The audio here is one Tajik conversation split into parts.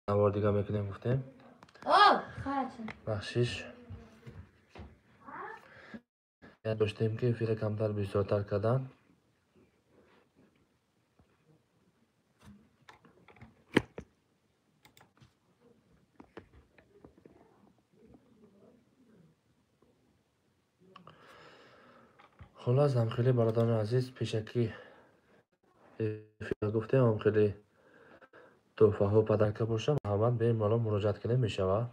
Навор дига мекунем гуфтем. Бахшиш. Доштем ки эфира камтар бисёртар кардан. Хулас ҳам хеле бародарони азиз пешакӣ эфира гуфтем, ҳам хеле тӯҳфаҳо падарка боша, марҳамат бемалол муроҷиат кунем мешавад.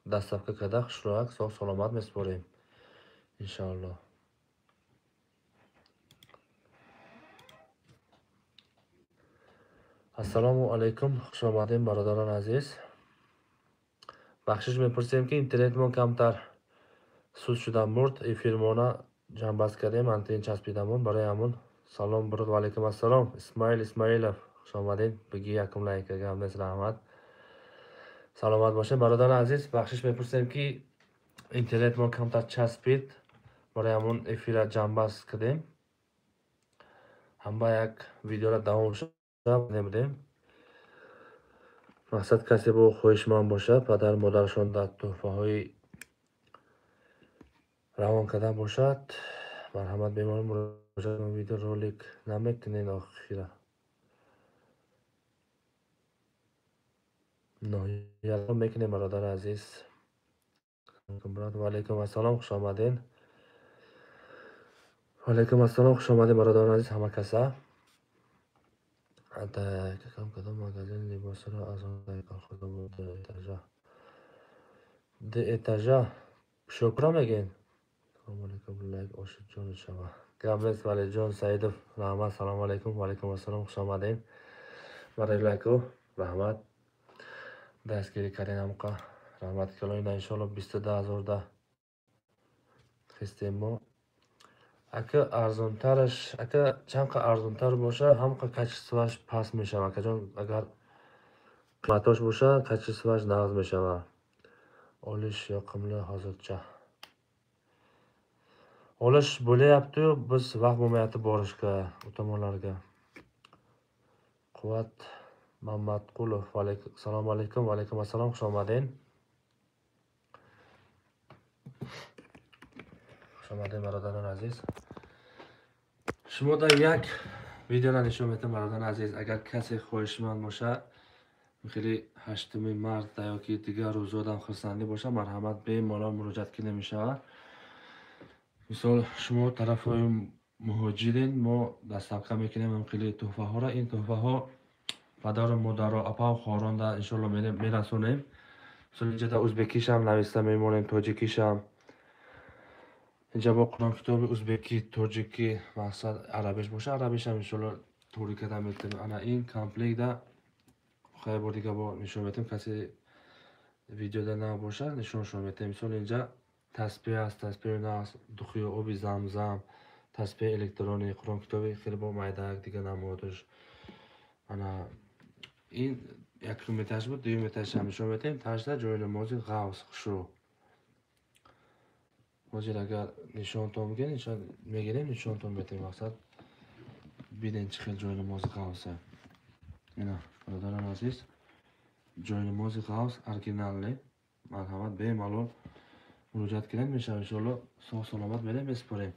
Доставка карда хушроак соғ саломат месупорем иншоаллоҳ. Ассалому алайкум, хушомадем бародарони азиз. Бахшиш мепурсем ки интернетмон камтар суст шуда мурд, эфирмона ҷамъбаст кардем, антен часпидамон, барои ҳамон салом буруд. Ва алайкум ассалом. Исмаил Исмаилов, хушомадед. Биги якум лайка гамнес, раҳмат. Саломат бошед бародарони азиз. Бахшиш мепурсем ки интернетмон камтар часпид, барои ҳамон эфира ҷамъбаст кардем. Ҳамба як видеора давом будем. Мақсад касе бо хоҳишманд бошад, падар модарашон дар тӯҳфаҳои равон кардан бошад, марҳамат бемалол муроҷиат. Видео ролик намекунед охира. Ноҳияро мекунем бародари азиз. Ва алайкум ассалом, хуш омадед. Ва алайкум ассалом, хуш омадед бародарони азиз ҳама каса. Кам кадом магазин либосро аз колхоза буд этажа. Д этажа шукра мегӯед. Салому алайкум, лайк ошиҷон шава. Гап нест Валиҷон Саидов, раҳмат. Салому алайкум, ва алайкум ассалом, хуш омадед. Барои лайку раҳмат. Дастгирӣ кардем ҳамқа. Раҳмат калон. Ина иншоалло 22 000 да хистем мо. Ака арзонтараш, ака чанд қа арзонтар боша, ҳамқа качествоаш паст мешавад. Акаҷон, агар қиматош боша, качествоаш нағз мешавад. Олиш ёқимli hozircha. Olish bo'layapti-yu, biz vaqt bo'lmayapti borishga u tomonlarga. Quvvat Mamatqulov, assalomu alaykum, va alaykum assalom, xush omading. Хуш омадед бародарони азиз. Шумо дар як видеора нишон медиҳам бародарони азиз, агар касе хоҳишманд бошад, хеле 8 март ё ки дигар рӯзодам хурсандӣ бошад, марҳамат бемалол муроҷиат кунед мешавад. Мисол шумо тарафҳои муҳоҷирин, мо доставка мекунем хеле тӯҳфаҳоро. Ин тӯҳфаҳо падару модаро, апаву хоҳаронда иншоалло мерасонем. Мисол инҷа дар узбекишам нависта мемонем, тоҷикишам. Инҷа бо Қуръон китоби узбекӣ, тоҷикӣ, мақсад арабиш боша, арабишам иншоалло туғри карда метавонем. Ана ин комплектда хеле бор дига бо нишон метавем, касе видеода набоша нишоншон метавем. Мисол инҷа таспеҳ аст, таспеҳи нағз, духи оби замзам, таспеҳи электронӣ, Қуръон китоби хеле бо майдаак дига намудаш. Ана ин якум этаж буд, дуюм этажшам нишон метавем. Ташда ҷои намози ғавс хушрӯ. Ҳозир агар нишонтон бигирем, нишон мегирем, нишонтон метавем. Мақсад биден чӣ хел ҷои намози ғавса. Ина бародарони азиз, ҷои намози ғавс оригинале. Марҳамат бемалол муроҷиат кунед мешавад иншоалло соғ саломат мерем месупорем.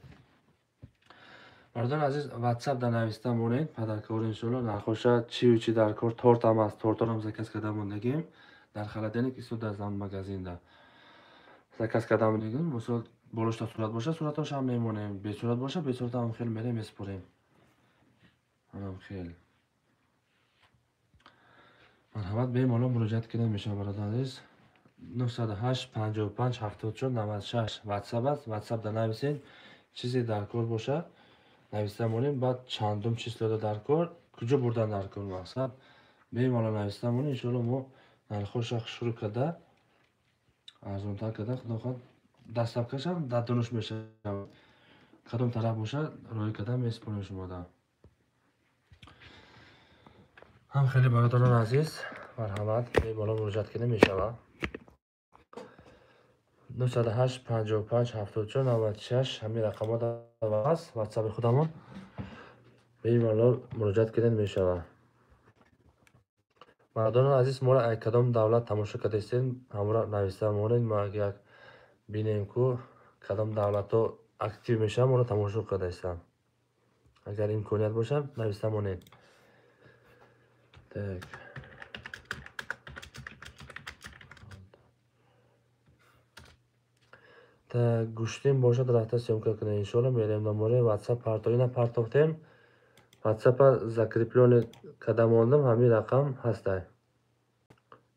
Бародарони азиз, WhatsApp дар нависта монед, падаркор иншоалло нархоша чию чи дар кор, тортам аст, торторам заказ карда мондагим дар холодильник истода зан магазинда. Заказ карда мондагим, мисол болошта сурат боша, суратошам мемонем, бесурат боша, бесуратам хел мерем месупорем. Анам хел. Марҳамат бемалол муроҷиат кунед мешавад бародарони азиз. 908 55 74 96 WhatsApp аст. WhatsApp да нависед, чизе дар кор боша, нависта монем, баъд чандум числода дар кор, куҷо бурдан дар кор мақсад. Бемалол нависта монем, иншоалло мо нархоша шурӯъ карда, арзонтар карда, худо хоҳад доставкашам дар дониш мешавад. Кадом тараф бошад, роҳӣ карда месупорем шумода. Ҳам хеле бародарони азиз, марҳамат бемалол муроҷиат кунед мешавад. 908 55 74 96 ҳамин рақамҳо аст WhatsApp худамон. Бемалол муроҷиат кунед мешавад. Бародарони азиз, моро ай кадом давлат тамошо кардастед, ҳамро нависта монед, мо як бинем ку кадом давлатҳо актив мешаванд, моро тамошо кардастанд. Агар имконият бошад, нависта монед. Так. Так, гӯштин бошад, рафта съёмка кунед, иншоалло мерем наморе WhatsApp парто, ина партофтем. WhatsApp-а закреплёни карда мондам, ҳамин рақам ҳастай.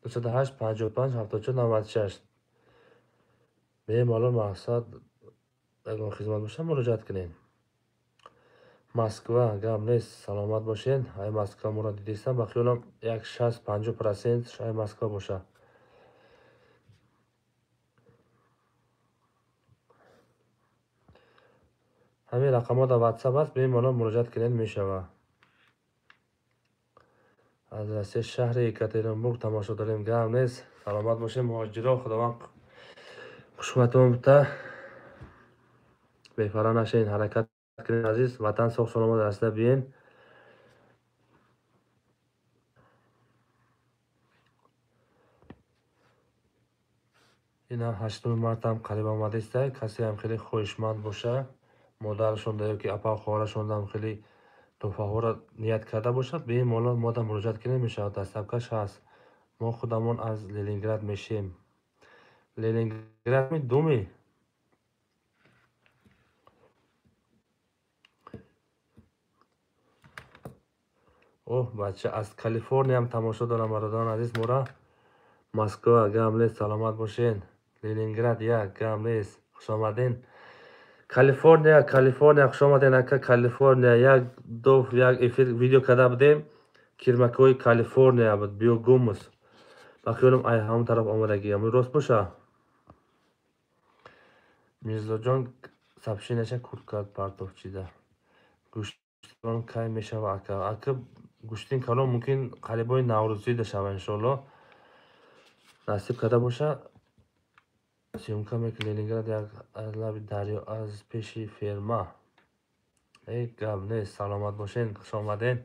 208 55 74 96. Бемалол мақсад ягон хизмат бошад, муроҷиат кунед. Москва гап нест, саломат бошед. Ай Москва моро дидистам, ба хиёлам як 60-50% ай Москва бошад. Ҳамин рақамҳо дар WhatsApp аст, бемалол муроҷиат кунед мешавад. Аз Россия шаҳри Екатеринбург тамошо дорем, гап нест, саломат бошед муҳоҷиро, Худованд хушбахтон бита. Бепарво нашавед, ҳаракат кунед азиз, ватан соғ саломат расида биен. Ина 8 март ҳам қариб омадааст, касе ҳам хеле хоҳишманд боша, модарашонда ё ки апа хоҳарашонда ҳам хеле туҳфаҳоро ният карда бошад, бемалол мода муроҷиат кунем мешавад, доставкаш ҳаст. Мо худамон аз Ленинград мешем. Ленинград ми думи? Оҳ, бача, аз Калифорния ҳам тамошо дорам, бародарон азиз, мора. Москва, гап нест, саломат бошед. Ленинград як, гап нест, хуш омаден. Калифорния, Калифорния, хуш омаден ака, Калифорния. Як ду, як эфир видео карда будем, кирмакҳои Калифорния буд, биогумус. Ба хиёлам ай ҳамон тараф омадагӣ, ҳамин рост боша? Мирзоҷон сабшинаша курт кард партофчида. Гӯштон кай мешава ака? Ака гӯштин калон мумкин қарибои Наврӯзӣ дашава иншоалло. Насиб карда боша, съёмка мекунем. Ленинград як аз лаби дарё, аз пеши ферма. Эй, гап нест, саломат бошен, хуш омаден.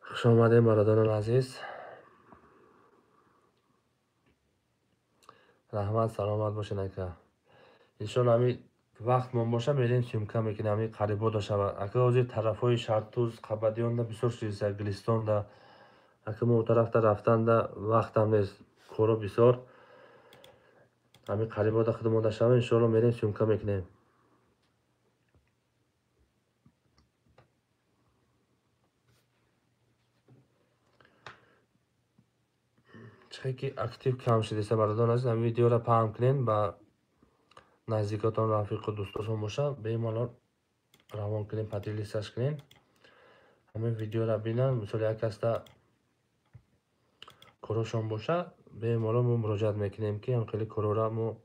Хуш омаден бародарон азиз. Раҳмат, саломат бошен ака. Иншоалло ҳамин вақтмон боша мерем съёмка мекунем, ҳамин қарибо дашава. Ака ҳозир тарафҳои Шартуз, Қабадиёнда бисёр шудиса, Гулистонда. Ака мо он тарафта рафтанда вақтам нест, коро бисёр. Ҳамин қарибода худамон дашава, иншоалло мерем съёмка мекунем. Чӣ ки актив кам шудиса бародарон азиз, ҳамин видеоро паҳн кунед ба наздикотон, рафиқу дӯстошон боша, бемалол равон кунед, поделисаш кунед. Ҳамин видеоро бинанд, мисол як касда корошон боша, бемалол мо муроҷиат мекунем ки ҳам хеле корора мо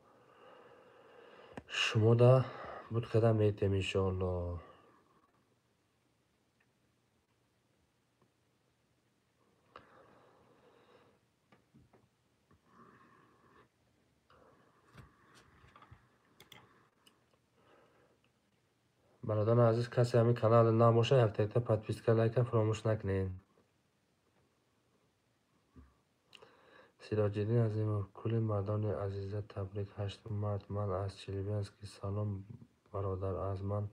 шумода буд карда метем иншоалло. Бародарони азиз, касе ҳамин канал набошад, якта-якта подписка, лайка фаромӯш накунед. Сироҷиддин Азимов, кулли мардони азиза табрик 8 март. Ман аз Челябинск. Салом бародар, аз ман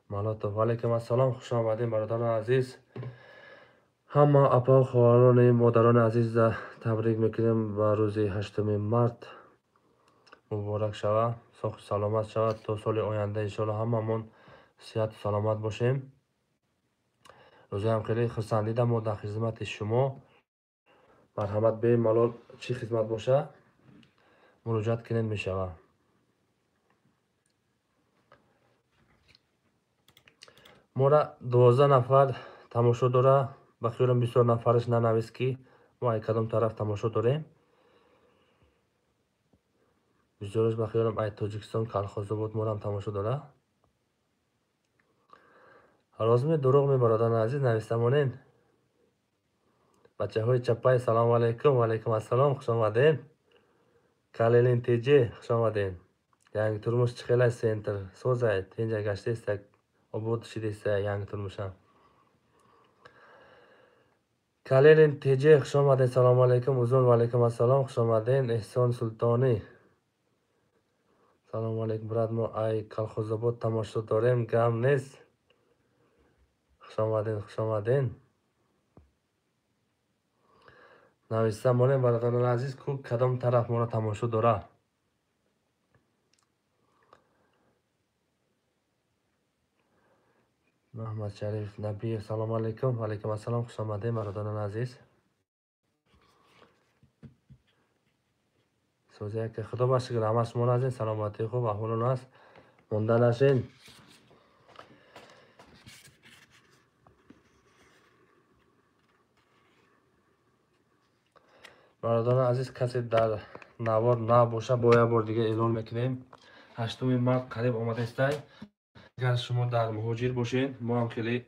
Малотов. Ваалайкум ассалом, хуш омадед бародарони азиз. Ҳама апа хоҳарони модарони азиза табрик мекунем ба рӯзи 8 март. Муборак шава, соҳу саломат шавад то соли оянда иншоалло ҳамамон сиҳату саломат бошем. Рӯзаам хеле хурсандида мо дар хизмати шумо. Марҳамат, бемалол чӣ хизмат боша муроҷиат кунед мешавад. Мора 12 нафар тамошо дора, ба хиёлам бисёр нафараш нанавист ки мо ай кадом тараф тамошо дорем. Бисёраш ба хиёлам ай Тоҷикистон, Калхозобод морам тамошо дора. Розме дурӯғ мебародарони азиз, нависта монед. Бачаҳои Чапай, салому алайкум. Ва алайкум ассалом, хуш омадед. Калелин ТЖ, хуш омадед. Янги турмуш чӣ хелай центр созай, тинҷа гаштеста, обод шидеста янги турмушам. Калелин ТЖ, хуш омадед. Салому алайкум. Узун, ва алайкум ассалом, хуш омадед. Эҳсон Султонӣ, салому алайкум брат, мо ай Колхозобод тамошо дорем, гам нест. Хуш омадед, хуш омадед. Нависта монем бародарони азиз, ку кадом тараф моро тамошо дора. Маҳмад Шариф Набиев, салому алайкум. Ва алайкум ассалом, хуш омадед бародарони азиз. Сӯзия ки худо ба шукр, ҳама шумо азиз, саломатии хуб, аҳволон аст, монда нашин. Бародарони азиз, касе дар навор набоша, бо як бор дига эълон мекунем. 8 март қариб омадаистай. Агар шумо дар муҳоҷир бошед, мо ҳам хеле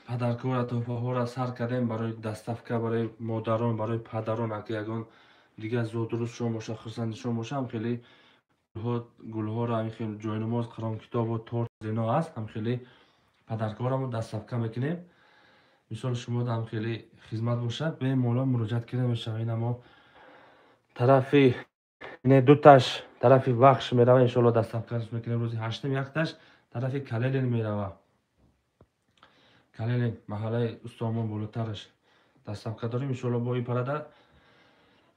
падаркора туҳфаҳоро сар кардем барои доставка, барои модарон, барои падарон. Агар ягон дигар зодрӯзшон боша, хурсандишон боша, ҳам хеле гулҳоро, ҳам хеле ҷойнамоз, қиромкитобу торт зино аст, ҳам хеле падаркорамо доставка мекунем. Мисол шумо ҳам хеле хизмат бошад, бемалол муроҷиат карда мешавад. Ина мо тарафи не дуташ тарафи Вахш мерава, иншоалло доставка мекунем рӯзи 8, якташ тарафи Калелин мерава. Калелин маҳаллаи Устомон болотараш доставка дорем. Иншоалло бо ин парада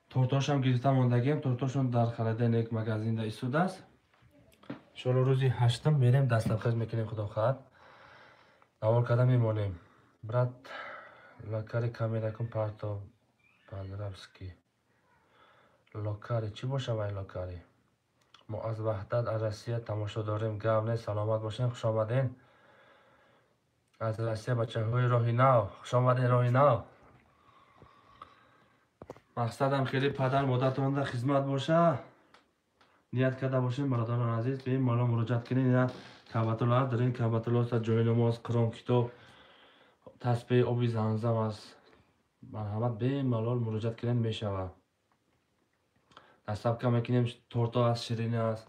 тортошам гирифта мондагием. Тортошон дар холодильник магазинда истодааст. Иншоалло рӯзи 8 мерем доставка мекунем, худо хоҳад. Навор карда мемонем. Брат, локари камера кун парто Пандравский. Локари чӣ боша вай локари? Мо аз Ваҳдат, аз Россия тамошо дорем. Гап нест, саломат бошед, хуш омадед. Аз Россия бачаҳои роҳи нав, хуш омадед роҳи нав. Мақсадам хеле падар модаратонда хизмат боша. Ният карда бошем бародарони азиз, бемалол муроҷиат кунед. Ина Каъбатуллоҳ аст, дар ин Каъбатуллоҳ аст ҷои намоз, Қуръон, китоб, тасбеҳ, оби замзам аст. Марҳамат, бемалол муроҷиат кунед мешавад. Доставка мекунем, торто аст, ширинӣ аст.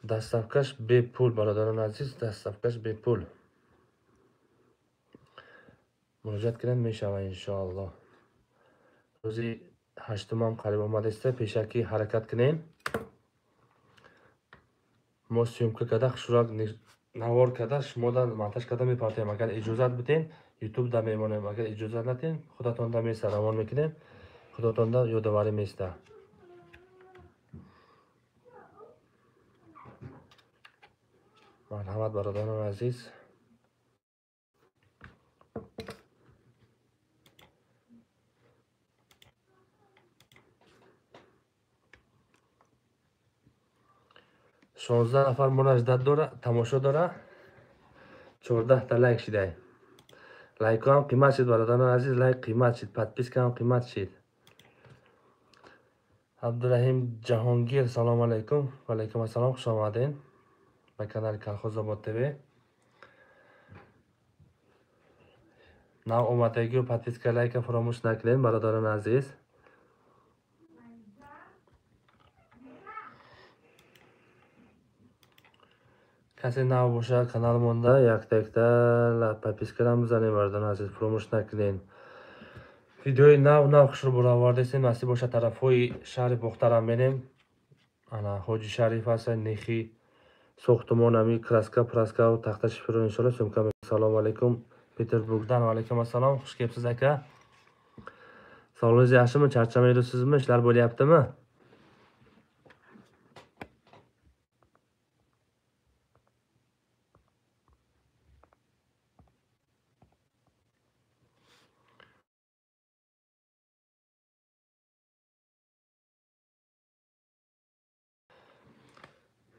Доставкаш бепул бародарони азиз, доставкаш бепул. Муроҷиат кунед мешавад иншоаллоҳ. Рӯзи 8 ҳам қариб омадааст, пешакӣ ҳаракат кунем. Мо съёмка карда, хушрак навор карда, шумода монтаж карда мепартоем. Агар иҷозат биден, ютуб да мемонем. Агар иҷозат надем, худатонда места равон мекунем, худатонда ёдоварӣ места. Марҳамат бародарони азиз. Шонздаҳ нафар муроҷиат дора, тамошо дора, 14 та лайк шидай. Лайкҳо ҳам қимат шид бародарони азиз, лайк қимат шид, подписка ҳам қимат шид. Абдураҳим Ҷаҳонгир, салому алайкум. Ва алайкум ассалом, хуш омадед ба канали Колхозобод ТВ. Нав омадагиу подписка, лайка фаромӯш накунед бародарони азиз. Касе нав бошад канал монда, якта-якта подпискаам бизанед бародарони азиз, фаромӯш накунед. Видеои нав хушрӯ баровардесем, насиб бошад тарафҳои шаҳри Бохтарам мерем. Ана Ҳоҷи Шариф аст, Нехи сохтумон, ами краска, праска ва тахта шифро иншоалло съёмка мекунем. Салому алайкум Петербургдан, ва алайкум ассалом, хуш келибсиз ака. Sog'ligingiz yaxshimi? Charchamayapsizmi? Ishlar bo'lyaptimi?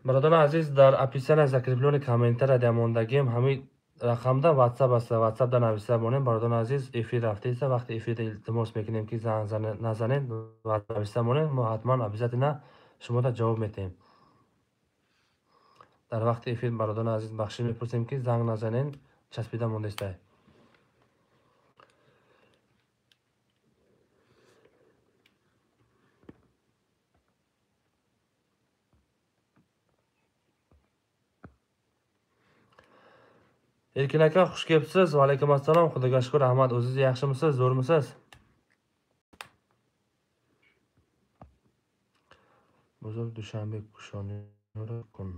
Бародарони азиз, дар описания закреплённый комментария дар мондагием ҳамин рақамда WhatsApp аст, WhatsApp-да нависа монем. Бародарони азиз, эфир рафтаиста, вақти эфирда илтимос мекунем ки занг назанед, WhatsApp нависа монем, мо ҳатман обязательно шумода ҷавоб медиҳем. Дар вақти эфир бародарони азиз бахшиш мепурсем ки занг назанед, часпида мондаистай. Erkin aka, xush kelibsiz. Va alaykum assalom. Xudoga shukr, rahmat. O'zingiz yaxshimisiz, zo'rmisiz? Bozor dushanbe kushonyor kun.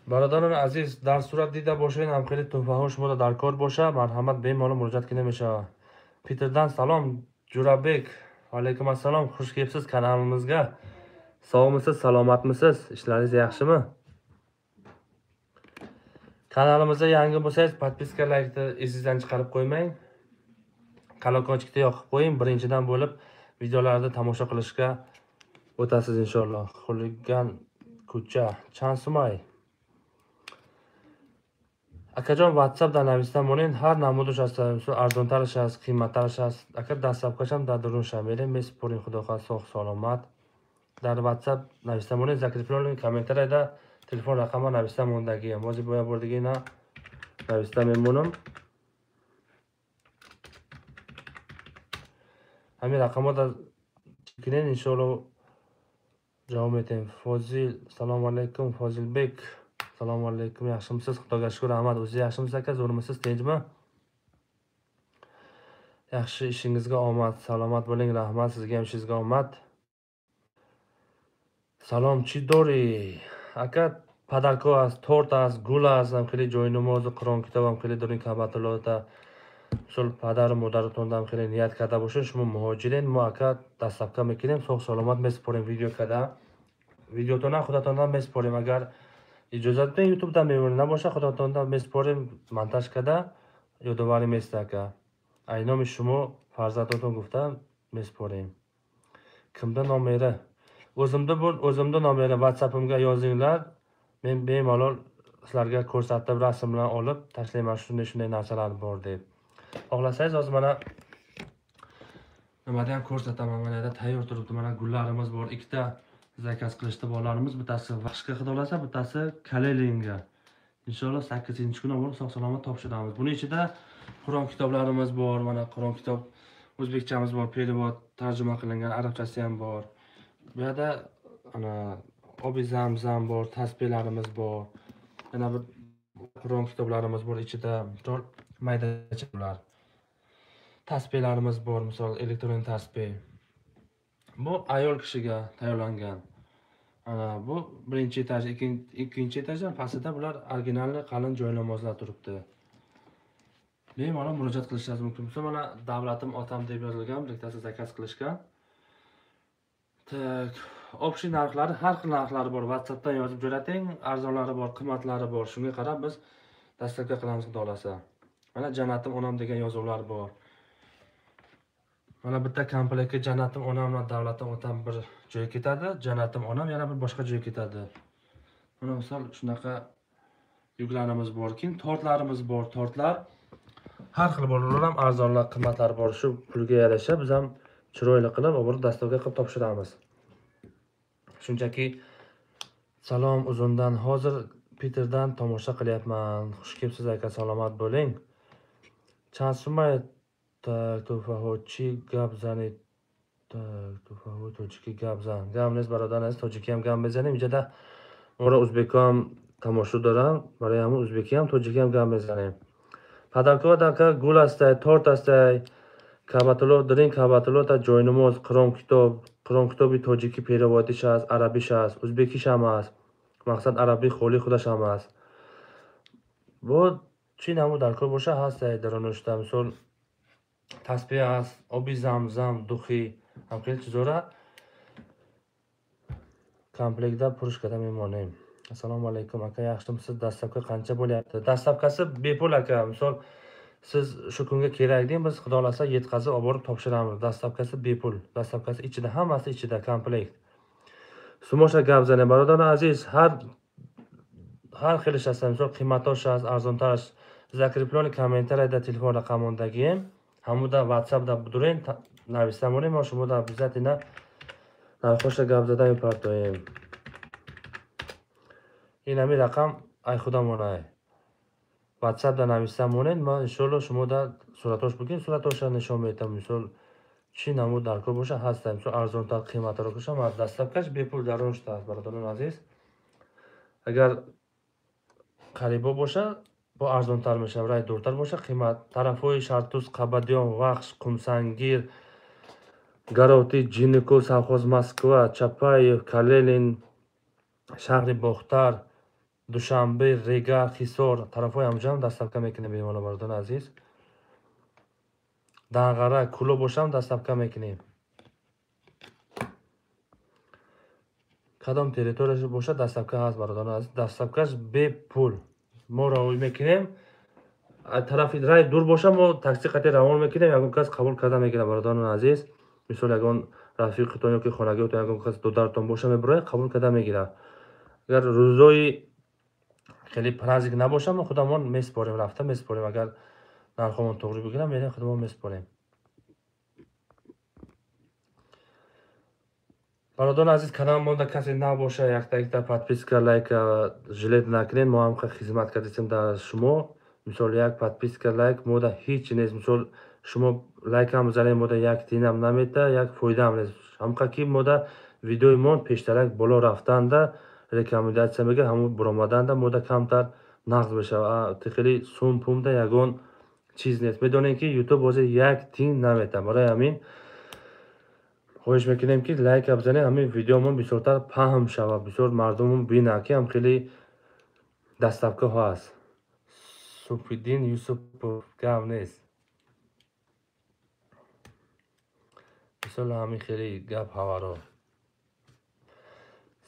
Бародарони азиз, дар сурат дида бошед, ҳам хеле туҳфаҳо шуморо дар кор боша, марҳамат бемалол муроҷиат кунед мешавад. Питердан салом, Ҷурабек. Alaykum assalom, xush kelibsiz kanalimizga. Sog'misiz, salomatmisiz? Ishlaringiz yaxshimi? Kanalimizga yangi bo'lsangiz, podpiska, laykni esingizdan chiqarib qo'ymang. Kolokolchikni yoqib qo'ying, birinchidan bo'lib videolarni tomosha qilishga o'tasiz inshaalloh. Xuligan ko'cha, Chansumay. Akajon, WhatsAppdan navисdan bo'ling, har namudish ast, arzontarаш аст, қиматтараш аст. Ака дастапкашам дар дурунша мерем, месупорем, худо хоҳад соғ саломат. Дар WhatsApp нависдан монед, закреплённый комментарияда телефон рақама нависдан мондагиам. Ҳозир бояд бор дига ина нависта мемонам. Ҳамин рақамҳо дар кунед, иншоалло ҷавоб медиҳем. Фозил, салому алайкум, Фозилбек. Assalomu alaykum, yaxshimisiz? Xudoga shukr, rahmat. O'zingiz yaxshimisiz aka, zo'rmisiz, tinchmi? Yaxshi, ishingizga omad, salomat bo'ling, rahmat, sizga ham ishingizga omad. Salom Chidori. Aka, padarko ast, tort ast, gul ast, ham xeli joy namozi, Qur'on kitob ham xeli during Ka'batullohda. Misol падару модаратон ҳам хеле ният карда бошед, шумо муҳоҷирен, мо ака дастапка мекунем, соғ саломат месупорем видео карда. Видеотона худатондан месупорем, агар иҷозат бидем ютубда мемонем, набоша худатонда месупорем, монтаж карда ёдоварӣ места ака. Ай номи шумо фарзандотон гуфта месупорем. Кимда номери? O'zimda bu, o'zimda nomeri WhatsAppimga yozinglar. Men bemalol sizlarga ko'rsatib, rasmlar olib tashlayman, shunday shunday narsalar bor deb. Xohlasangiz hozir mana nimada ham ko'rsataman, mana yerda tayyor turibdi, mana gullarimiz bor, ikkita zakaz qilishdi bolalarimiz, bittasi Vahshga xudo xolasa, bittasi Kalelinga. Inshaalloh 8-kuni borib sog' salomat topshiramiz. Buning ichida Qur'on kitoblarimiz bor, mana Qur'on kitob o'zbekchamiz bor, perevod tarjima qilingan, arabchasi ham bor. Bu yerda ana obi zamzam bor, tasbihlarimiz bor. Yana bir Qur'on kitoblarimiz bor ichida, maydachalar. Tasbihlarimiz bor, misol elektron tasbih. Bu ayol kishiga tayyorlangan. Ana bu birinchi etaj, ikkinchi etajdan pastida bular originalni qalin joynamozlar turibdi. Bemalol murojaat qilishingiz mumkin. Misol mana davlatim otam deb yozilgan, bittasi zakaz qilishgan. Tak, общий narxlari, har xil narxlari bor. WhatsAppdan yozib jo'nating, arzonlari bor, qimmatlari bor. Shunga qarab biz dastlabki qilamiz xudo xolasa. Mana jannatim onam degan yozuvlar bor. Mana bitta komplektga jannatim onam va davlatim otam bir joyga ketadi, jannatim onam yana bir boshqa joyga ketadi. Mana misol shunaqa yuklarimiz bor, keyin tortlarimiz bor. Tortlar har xil bor, ular ham arzonlar, qimmatlar bor. Shu pulga yarasha biz ham chiroyli qilib, olib dasturga qilib topshiramiz. Shunchaki salom uzundan, hozir Peterdan tomosha qilyapman. Xush kelibsiz aka, salomat bo'ling. Chansumay туфаҳо gap занед, туфаҳо тоҷикӣ гап зан. Гап нест бародар азиз, тоҷикӣ ҳам гап мезанем. Инҷода моро ӯзбекҳо ҳам тамошо доранд, барои ҳамон ӯзбекӣ ҳам тоҷикӣ ҳам гап мезанем. Падаркҳо дака гул ҳастай, торт ҳастай, Каъбатулло дорем, Каъбатулло та ҷойнамоз, Қуръон китоб, Қуръон китоби тоҷикӣ переводиш аст, арабиш аст, ӯзбекиш ҳам аст. Мақсад арабии холии худаш ҳам аст. Бо чӣ намуд дар кор боша ҳастай даронушта, мисол тасбеҳ аст, оби замзам, духи, ҳам хеле чизора комплектда пуруш карда мемонем. Assalomu alaykum aka, yaxshimisiz? Dastlabki qancha bo'lyapti? Dastlabkasi bepul aka. Misol siz shu kunga kerak deng, biz xudo xolasa yetkazib olib borib topshiramiz. Dastlabkasi bepul. Dastlabkasi ichida, hammasi ichida komplekt. Sumosha gap zana birodar aziz, har xil ish ast, misol qimmatroq ast, arzontar ast. Закреплённый kommentariyada telefon raqamondagi hamda WhatsAppda during, нависам монем, мо шумо да обязательно нархоша гап зада мепартоем. Ин ҳамин рақам ай худамонай. WhatsApp да нависа монед, ма иншоалло шумо да суратош бигирем, суратоша нишон медиҳам. Мисол чӣ намуд дар кор боша ҳаста. Мисол арзонтар, қиматтар боша, ма доставкаш бепул дарун шудааст, бародарони азиз. Агар қарибо боша, бо арзонтар мешавад, рай дуртар боша қимат. Тарафҳои Шартуз, Қабадиён, Вахш, Қумсангир, Гароти, Ҷиникул, Совхоз Москва, Чапаев, Калелин, шаҳри Бохтар, Душанбе, Регар, Ҳисор, тарафҳои ҳамҷоам доставка мекунем бемалол, бародарони азиз. Данғара, Кӯлоб бошам доставка мекунем. Кадом территорияш боша доставка ҳаст, бародарони азиз. Доставкаш бепул. Мо равон мекунем. Тарафи рай дур боша, мо такси қати равон мекунем, ягон кас қабул карда мегирад, бародарони азиз. Мисол ягон рафиқитон ёки хонагиотон, ягон кас додаратон боша, мебурояд, қабул карда мегирад. Агар рӯзои хеле праздник набоша, мо худамон меспорем, рафта меспорем. Агар нархомон тоғри бигирам, мерем худамон меспорем. Бародарони азиз, канал монда касе набоша, якта якта подписка, лайк, жилет накунед. Мо ҳам хизмат кардем дар шумо. Мисол як подписка, лайк мода ҳеҷ нест. Мисол шумо лайкам занед, мода як тинам намета, як фоидаам нест. Ҳамқа ки мода видеои мон пештарак боло рафтанда рекомендатсия мега, ҳамун буромаданда мода камтар нағз мешавад. Хеле сум пумда ягон чиз нест. Медонем ки YouTube ҳозир як тин намета. Барои ҳамин хоҳиш мекунем ки лайк бизанед, ҳамин видеомон бисёртар паҳн шавад, бисёр мардумон бинанд ки ҳам хеле доставкаҳо ҳаст. Суфиддин Юсупов, гап нест. Мисол ҳамин хеле гап ҳаваро.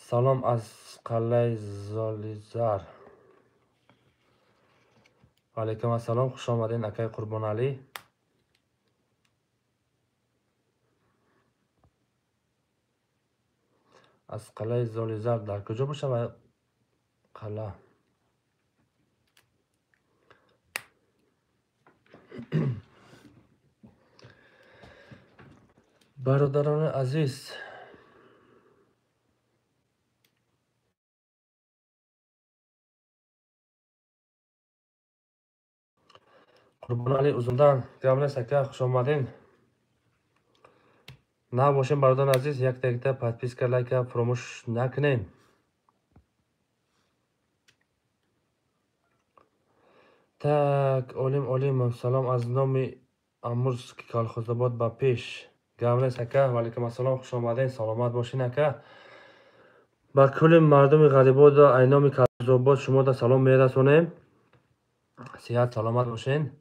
Салом аз қалъаи Золизар. Ва алайкум ассалом, хуш омадед акай Қурбоналӣ. Аз қалъаи Золизар дар куҷо бошад ва қалъа? Бародарони азиз, Қурбоналӣ Узундан, гап нест ака, хуш омадед. Набошем бародарони азиз, якта якта подписка, лайка фаромӯш накунем. Так, Олим Олимов, салом аз номи Амурский колхозобод ба пеш. Гап нест ака, ва алайкум ассалом, хуш омадед, саломат бошин ака. Ба кулли мардуми ғарибод айноми колхозобод шумода салом мерасонем. Сиҳат саломат бошен.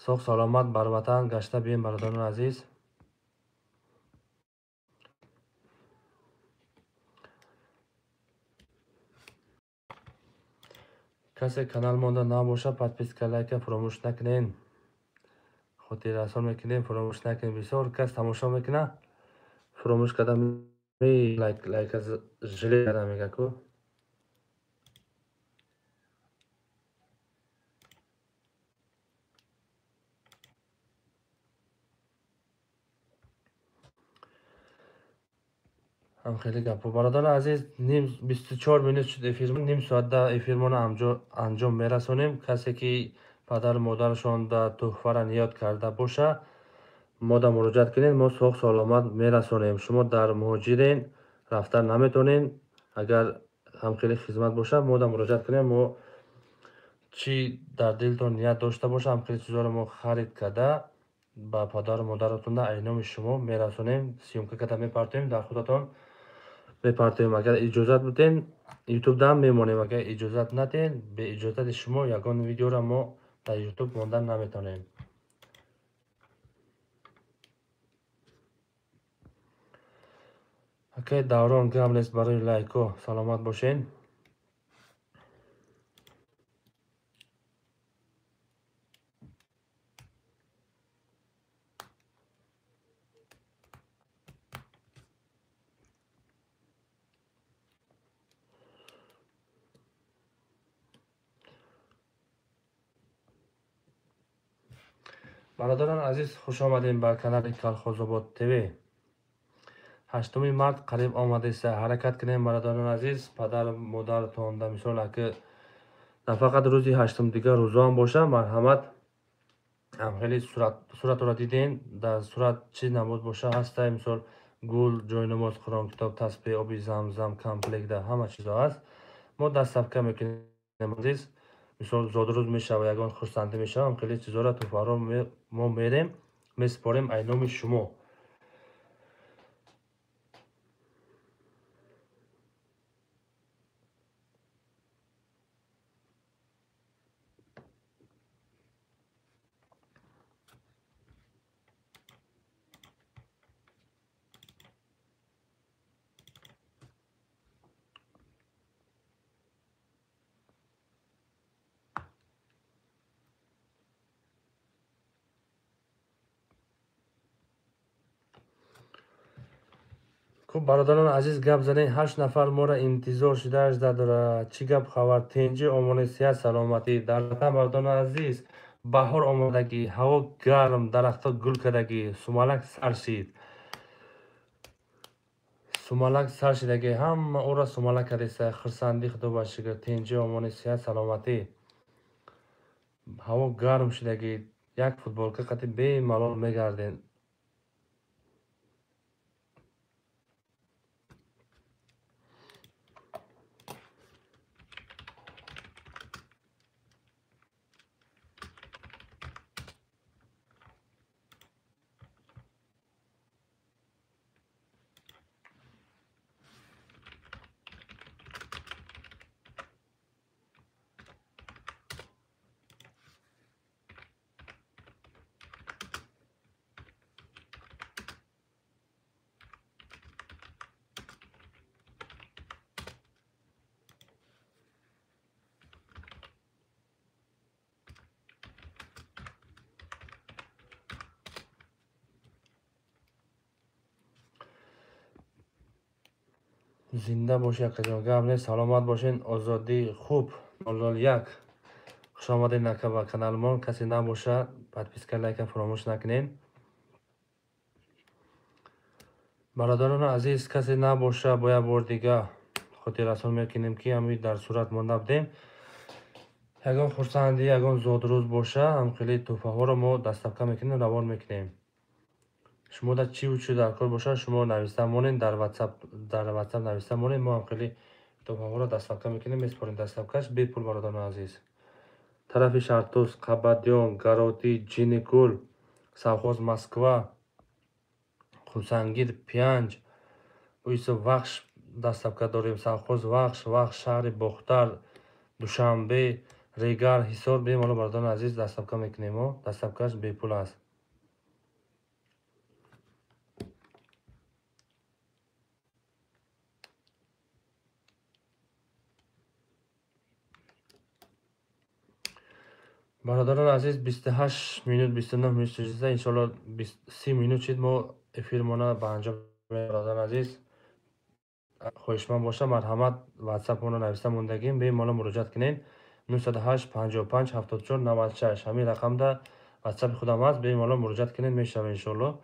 Соғ саломат бар ватан гашта бием, бародарони азиз. Касе канал монда набоша, подписка, лайка фаромӯш накунед. Хотиррасон мекунем, фаромӯш накунед. Бисёр кас тамошо мекунад, фаромӯш карда лайка жилет карда мега ку. Ҳам хеле гапо. Бародарони азиз, ним 24 минут шуд эфир, ним соатда эфирмонро анҷом мерасонем. Касе ки падару модарашон да тӯҳфара ниёт карда боша, мо да муроҷиат кунед, мо соғ саломат мерасонем. Шумо дар муҳоҷирен, рафта наметонед. Агар ҳам хеле хизмат боша, мо да муроҷиат кунем. Мо чӣ дар дилтон ният дошта боша, ҳам хеле чизҳоро мо харид карда ба падару модаратон да айноми шумо мерасонем. Съёмка карда мепартоем, дар худатон мепартоем. Агар иҷозат биден, YouTube дам мемонем. Агар иҷозат наден, бе иҷозати шумо ягон видеоро мо дар YouTube мондан наметонем. Акай Даврон, гап нест барои лайко, саломат бошен. Бародарон азиз, хуш омадем ба канали Колхозобод ТВ. 8 март қариб омадеса, ҳаракат кунем бародарон азиз. Падар модаратон да мисол аки Нафақат рӯзи ҳаштум, дигар рӯзоам боша, марҳамат. Хеле суратро дидем, дар сурат чӣ намуд боша ҳаста, мисол гул, ҷойнамоз, Қуръон, китоб, тасбеҳ, оби замзам, комплекта ҳама чизо ҳаст. Мо доставка мекунем азиз. Мисол зодрӯз мешава, ягон хурсандӣ мешава, хеле чизоро туҳфаро мо мерем, месупорем ай номи шумо. Хуб бародарони азиз, гап занед. 8 нафар моро интизор шуда ажда дорад. Чӣ гап хабар? Тинҷӣ, омони, сиҳат, саломатӣ. Дар ватан бародарони азиз, баҳор омадагӣ, ҳаво гарм, дарахтҳо гул кардагӣ, сумалак сар шид. Сумалак сар шидагӣ, ҳама ӯро сумалак кардеса. Хурсандӣ, худо ба шукр, тинҷӣ, омони, сиҳат, саломатӣ. Ҳаво гарм шидагӣ, як футболка қати бемалол мегардем. Зинда бошед акаҷон, гап нест, саломат бошед. Озодӣ хуб 001. Хуш омадед ака ба каналмон. Касе набошад, подписка, лайка фаромӯш накунед. Бародарони азиз, касе набошад, бо як бор дига хотиррасон мекунем, ки ҳамин дар сурат монда будем. Ягон хурсандӣ, ягон зодрӯз боша, ҳам хеле туҳфаҳоро мо доставка мекунем, равон мекунем. Шумо дар чӣ чӣ дар кор бошад, шумо нависта монед дар WhatsApp, дар WhatsApp нависта монед, мо ҳам хеле туҳфаҳоро доставка мекунем, месупорем. Доставкаш бепул, бародарони азиз. Тарафи Шартуз, Қабадён, Гаротӣ, Ҷиникул, Совхоз Москва, Хусангир, Пянҷ, уисо Вахш доставка дорем, Совхоз Вахш, Вахш, шаҳри Бохтар, Душанбе, Регар, Ҳисор, бемалол бародарони азиз доставка мекунем. Доставкаш бепул аст. Бародарони азиз, 28 минут, 29 минут шуда, иншоалло 30 минут шид, мо эфирмона ба анҷом. Бародарони азиз, хоҳишманд боша, марҳамат, WhatsApp-моно нависта мондагим, бемалол муроҷиат кунед. 908 55 74 96 ҳамин рақамда WhatsApp худам аст, бемалол муроҷиат кунед, мешава иншоалло.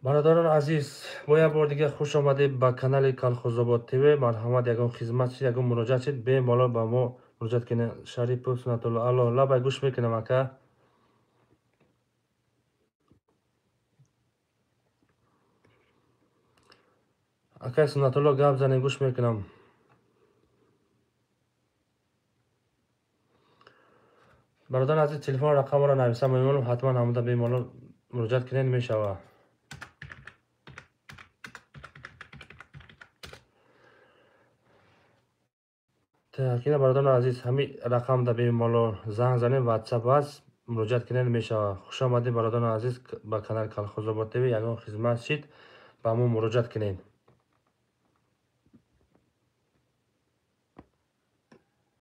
Бародарони азиз, бо як бор дига хуш омадед ба канали Калхозобод ТВ. Марҳамат, ягон хизмат шид, ягон муроҷиат шид, бемалол ба мо муроҷиат кунед. Шарипов Сунатулло, алло, лабай, гӯш мекунам ака. Акай Сунатулло, гап занед, гӯш мекунам. Бародарони азиз, телефон рақамро нависа мемонам, ҳатман ҳамуда бемалол муроҷиат кунед, мешава. Ина бародарони азиз, ҳамин рақамда бемалол занг занед, WhatsApp аст, муроҷиат кунед, мешава. Хуш омадед бародарони азиз ба канали Калхозобод ТВ. Ягон хизмат шид, ба мо муроҷиат кунед.